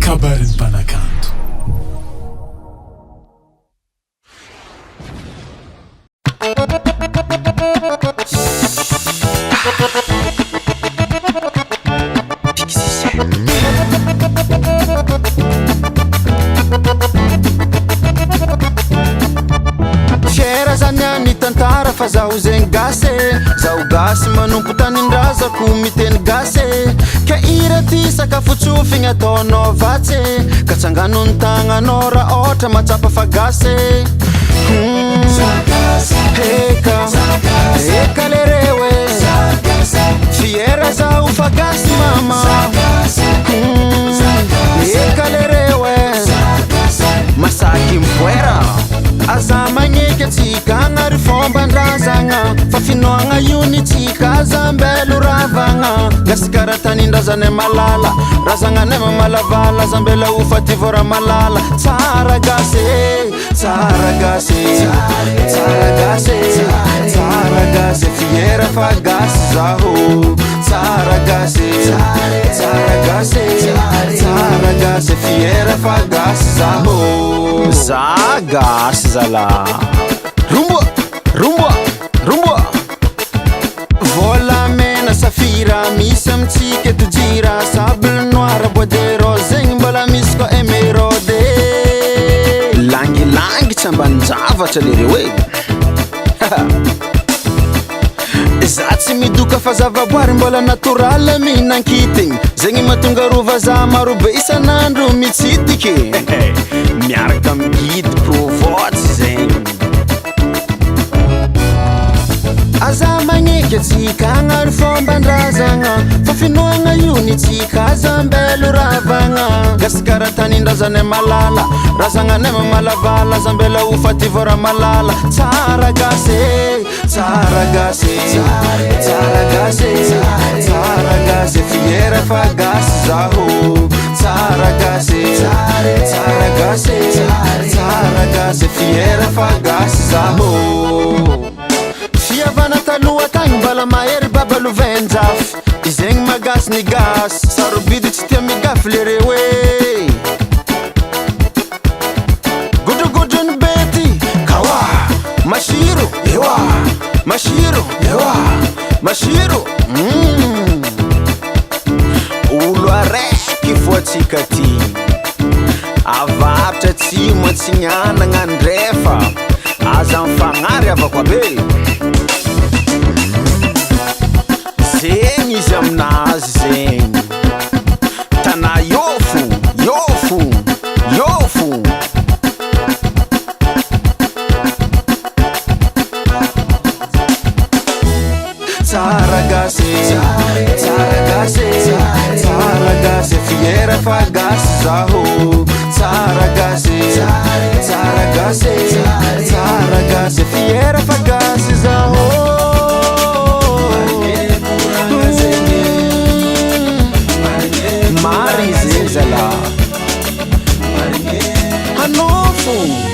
Kabarin'ny mpanakanto. Fiera zany any tantara fa zaho zegny gasy e. Zaho gasy manompo tanindrazako miteny gasy e. Ka hira ty sakafo tsofigny ataonao vatsy e. Ka tsangano ny tagnanao raha ôhatra mahatsapa fa gasy e. Eka, eka lereo e. Fiera zaho fa gasy mama. Eka lereo e. Masaky mipoera. Aza magneky atsika agnary fomban-drazagna fa finoagna io ny tsika aza ambelo ravagna. Gasikara tanindrazanay malala, razagnanay mamalavala, aza ambela ho faty vao raha malala. Tsara gasy e, tsara gasy e, tsara gasy e, tsara gasy e, fiera fa gasy zaho. Tsara gasy e, tsara gasy e, tsara gasy e, fiera fa gasy zaho. Za gasy zala. Romboa, romboa, romboa. Volamena safira misy amintsika eto jira. Sable noir, bois de rose, zegny mbola misy koa émeraude. Langilangy tsy ambanin-javatra lereo e. Za tsy midoka fa zavaboary mbola natoraly mihinan-kitigny. Zegny mahatonga ro vazaha marobe isan'andro mitsidiky. Miaraka amin'ny guide provotsy zegny. Aza magneky atsika agnary fomban-drazagna fa finoagna io ny tsika aza ambelo ravagna. Gasikara tanindrazanay malala, razagnanay mamalavala, aza ambela ho faty vao raha malala. Tsara gasy e, tsara gasy e, tsara gasy e, tsara gasy e, fiera fa gasy zaho. Tsara gasy e, tsara gasy e, tsara gasy e, fiera fa gasy zaho. Fihavana taloha tagny mbala mahery baba lovenjafy. Izegny magasy ny gasy, sarobidy tsy tia migafy lereo e. Godrogodro ny bety, kawa, masiro, ewa, masiro, ewa, masiro. Olo araiky fo atsika ty, avaratra atsimo atsignanagna andrefa, aza mifagnary havako aby e. Zegny izy aminazy zegny. Tanà iôfo, iôfo, iôfo. Tsara gasy e, tsara gasy e, tsara gasy e, fiera fa gasy zaho. Tsara gasy e, tsara gasy e, tsara gasy e, fiera fa gasy zaho. Marigny zegny zalahy. Hanôfo.